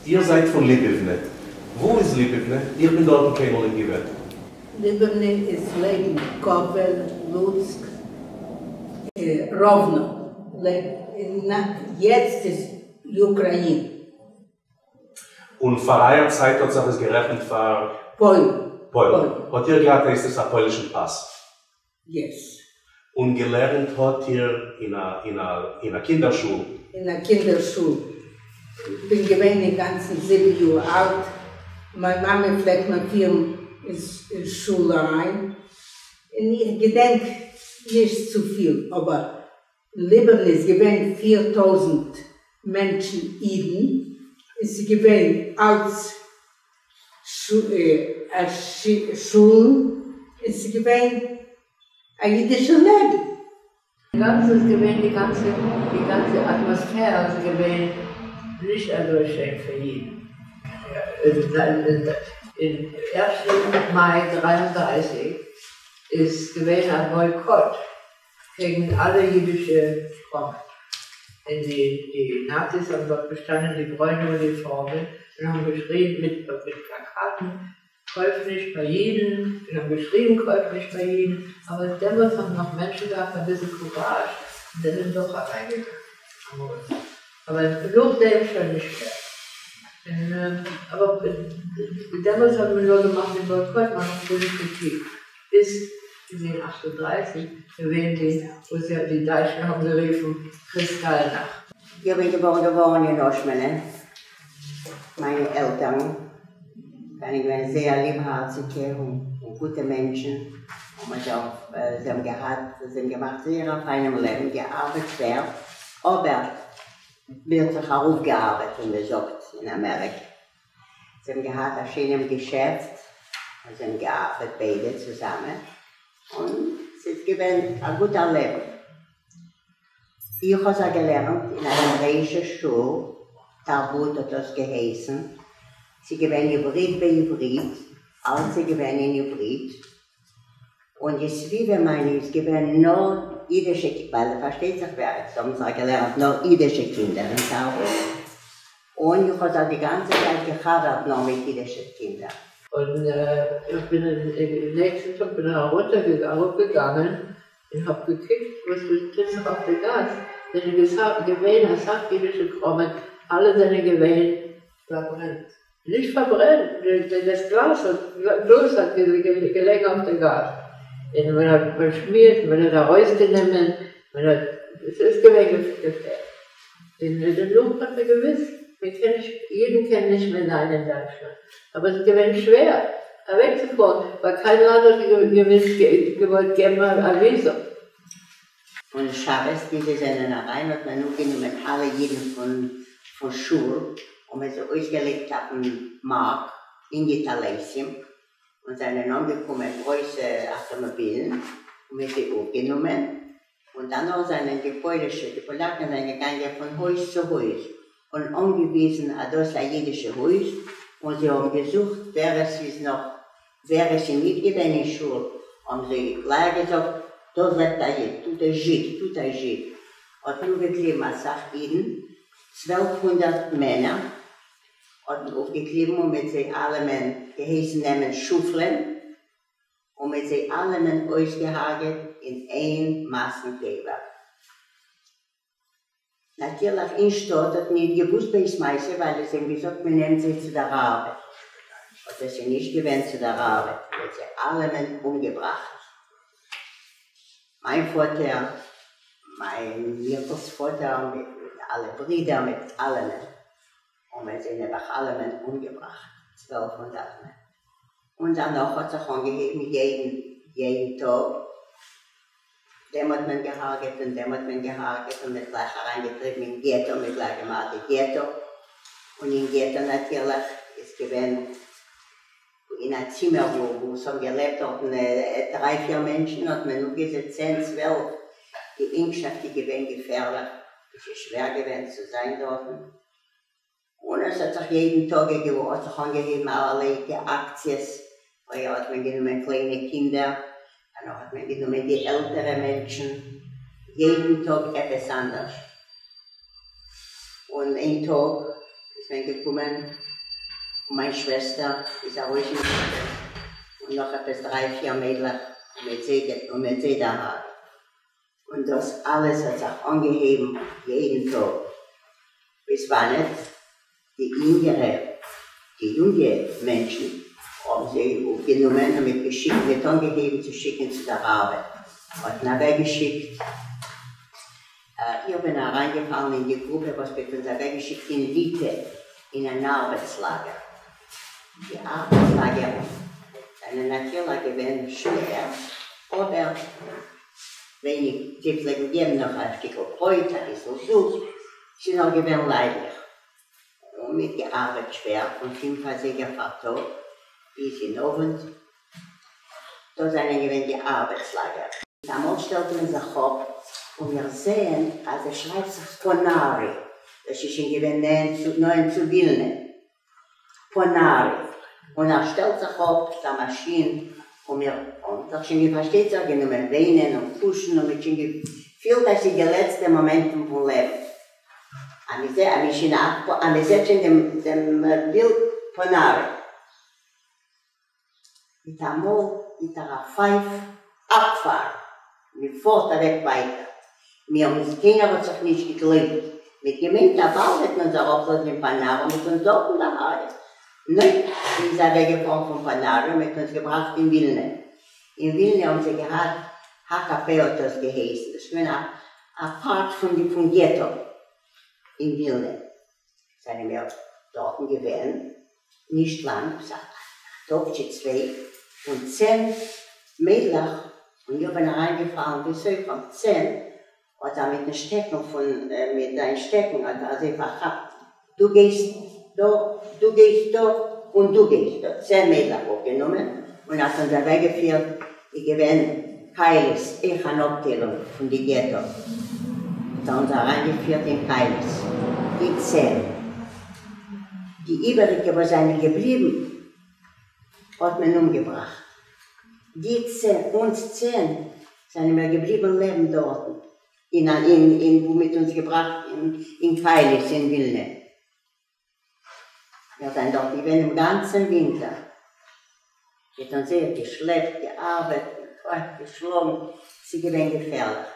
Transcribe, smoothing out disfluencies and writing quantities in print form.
איר זייט פון ליביוונע. וואו איז ליביוונע? איך בין דארטן קיינמאל ניט געווען. ליביוונע איז לעבן קאוועל, לוצק, ראוונא. יעצט איז אוקראין. און פאר אייער צייט האט זיך עס גערעכנט פאר? פוילן. פוילן. האט איר געהאט הייסט עס א פוילישן פאס? יעס. און געלערנט האט איר אין א אין א אין א קינדער שול? אין א קינדער שול. כ'בין געווען אינגאנצן זיבן יאר אלט, מיין מאמע פלעגט מיר פירן אין שול אריין, און איך געדענק נישט צופיל, אבער ליביוונע איז געווען 4000 מענטשן אידן, און ס'איז געווען אלץ שולן, און ס'איז געווען א אידישע לעבן. גאנץ איז געווען די גאנצע די גאנצע אטמאספער איז געווען נישט אזוי שיין פאר אידן. אין ערשטן מאי 33 איז געווען א בויקאט קעגן אלע אידישע קראמען, און די די נאציס האבן דארט געשטאנען די ברוינע אוניפארמען און האבן געשריען מיט מיט פלאקאטן קויף נישט ביי אידן, און האבן געשריגן קויף נישט ביי אידן, אבער דעמאלטס האבן נאך מענטשן געהאט אביסל קוראזש און זענען דאך אריינגעגאנגען אמאל, אבער נאכדעם שוין נישט מער. און אבער דעמאלטס האט מען נאר געמאכט דעם בויקאט, מען האט גארנישט געטון ביז אין 38 געווען די וואס די דייטשן האבן גערופן קריסטאלנאכט. איך בין געבארן געווארן אין אשמענע, מיינע עלטערן זענען געווען זייער ליבהארציגע און גוטע מענטשן, און מען זאל זיי האבן געהאט, זיי האבן געמאכט זייער א פיינעם לעבן, געארבעט שווער, אבער מען האט זיך ארויפגעארבעט ווי מען זאגט אין אמעריקע, זיי האבן געהאט א שיינעם געשעפט, און זיי האבן געארבעט ביידע צוזאמען, און ס'איז געווען א גוטער לעבן. איך האב זיך געלערנט אין א העברעאישע שול, תרבות האט דאס געהייסן, ס'איז געווען עברית בעברית, אלץ איז געווען אין עברית, און די סביבה מיינע איז געווען נאר אידישע, ווייל פארשטייט זיך ווער עס האבן זיך געלערנט נאר אידישע קינדער אין תרבות, און איך האב זיך די גאנצע צייט געחבר'ט נאר מיט אידישע קינדער. און איך בין נעקסטן טאג בין איך ארונטער אראפגעגאנגען און האב געקוקט וואס דא טוט זיך אויף די גאס, זענען געווען אסאך אידישע קראמען, אלע זענען געווען פארברענט, נישט פארברענט, דאס גלאז האט גלאז האט געלעגן אויף די גאס, און מען האט באשמירט, מען האט ארויסגענומען, מען האט, עס איז געווען געפערליך, און דערנאך האט מען געוואוסט, מען קען נישט, אידן קענען נישט מער זיין אין דייטשלאנד, אבער עס איז געווען שווער אוועקצופארן, ווייל קיין לאנד האט געוויס געוואלט געבן א וויזום. און שבת ווי זיי זענען אריין האט מען אנגענומען אלע אידן פון פון שול און מען זיי אויסגעלייגט אויפן מארק אין די טליתים, און זענען אנגעקומען גרויסע אויטאמאבילן און מען זיי אויפגענומען, און דערנאך זענען די פוילישע, די פאלאקן זענען געגאנגען פון הויז צו הויז און אנגעוויזן אז דאס איז א אידישע הויז, און זיי האבן געזוכט ווער עס איז נאך, ווער עס איז ניט געווען אין שול, האבן זיי גלייך געזאגט, דא לעבט א איד, тут א זשיד, тут א זשיד, האט מען אויפגעקליבן אסאך אידן, 1200 מענער האט מען אויפגעקליבן און מ'האט זיי אלעמען געהייסן נעמען שופלען, און מ'האט זיי אלעמען אויסגעהארגעט אין איין מאסן קבר. נאטירליך אין שטאט האט מען ניט געוואוסט בעת מעשה ווייל עס האבן געזאגט מען נעמט זיי צו דער ארבעט, האט עס איז נישט געווען צו דער ארבעט, מען האט זיי אלעמען אומגעבראכט. מיין פאטער, מיין מירטל'ס פאטער, מיט אלע ברידער, מיט אלעמען. און מ'האט זיי נעבעך אלעמען אומגעבראכט, 1200 מענער. און דערנאך האט זיך אנגעהויבן יעדן יעדן טאג, דעם האט מען געהארגעט און דעם האט מען געהארגעט און מ'האט גלייך אריינגעטריבן אין געטא, מ'האט גלייך געמאכט די געטא, און אין געטא נאטירליך איז געווען אין א צימער וואו ס'האבן געלעבט דארטן דריי פיר מענטשן האט מען אנגעזעצט צען צוועלף, די ענגשאפט איז געווען געפערליך, עס איז שווער געווען צו זיין דארטן, און עס האט זיך יעדן טאג האט זיך אנגעהויבן אלערליי אקציעס, פריער האט מען גענומען קליינע קינדער, דערנאך האט מען גענומען די עלטערע מענטשן, יעדן טאג עפעס אנדערש, און איין טאג. איז מען געקומען און מיין שוועסטער איז ארויס אין געטא און נאך עפעס דריי פיר מיידלעך און מ'האט זיי און מ'האט זיי דערהרג'ט און דאס אלעס האט זיך אנגעהויבן יעדן טאג ביז וואנעט די אינגערע די יונגע מענטשן האבן זיי אויפגענומען און מ'האט געשיקט מ'האט אנגעהויבן צו שיקן צו דער ארבעט האט מען אוועקגעשיקט איך בין אריינגעפאלן אין די גרופע וואס מ'האט אונז אוועקגעשיקט אין ליטע אין אן ארבעטס-לאגער. די ארבעטס-לאגערן זענען נאטירליך געווען שווער, אבער ווייניג, זיי פלעגן געבן נאך א שטיקל ברויט, אביסל זופ, ס'איז נאך געווען ליידליך. און מ'האט געארבעט שווער פון פינף אזייגער פארטאג ביז אין אוונט. דאס זענען געווען די ארבעטס-לאגער. אמאל שטעלט מען זיך אפ און מיר זעען אז עס שרייבט זיך פאנארי, דאס איז שוין געווען נאענט צו ווילנע, פאנארי, און ער שטעלט זיך אפ דער מאשין און מיר האבן זיך שוין ווי פארשטייט זיך גענומען וויינען און קושן און מ'האט שוין געפילט אז ס'איז די לעצטע מאמענטן פון לעבן, אז מ'זעט שוין דעם בילד פאנארי. מיטאמאל גיט ער א פייף, אפפאר! מען פארט אוועק ווייטער. מיר האבן, קיינער האט זיך נישט געגלויבט, מ'האט געמיינט אז באלד וועט מען אונז אראפלאזן אין פאנאר און מ'וועט אונז דארטן דערהרג'ענען. ניין, מען איז אוועקגעפארן פון פאנאר און מ'האט אונז געבראכט אין ווילנע. אין ווילנע האבן זיי געהאט הק"פ האט דאס געהייסן, דאס איז געווען א פארט פון די פון געטא אין ווילנע. זענען מיר דארטן געווען נישט לאנג, א טאג צי צוויי, און צען מיידלעך, און איך בין אריינגעפאלן בתוכם צען, האט ער מיטן שטעקן פון, מיט זיין שטעקן האט ער זיי פארכאפט, דו גייסט דא, דו גייסט דא, און דו גייסט דא, צען מיידלעך אויפגענומען, און האט אונז אוועקגעפירט, איז געווען קייליס, אויך אן אפטיילונג פון די געטא, האט ער אונז אריינגעפירט אין קייליס, די צען. די איבעריגע וואס זענען געבליבן האט מען אומגעבראכט. די צען, אונז צען, זענען מיר געבליבן לעבן דארטן, אין אין וואו מ'האט אונז געבראכט אין קייליס אין ווילנע. מיר זענען דארט געווען דעם גאנצן ווינטער. מ'האט אונז זייער געשלעפט, געארבעט, געשלאגן, ס'איז געווען געפערליך.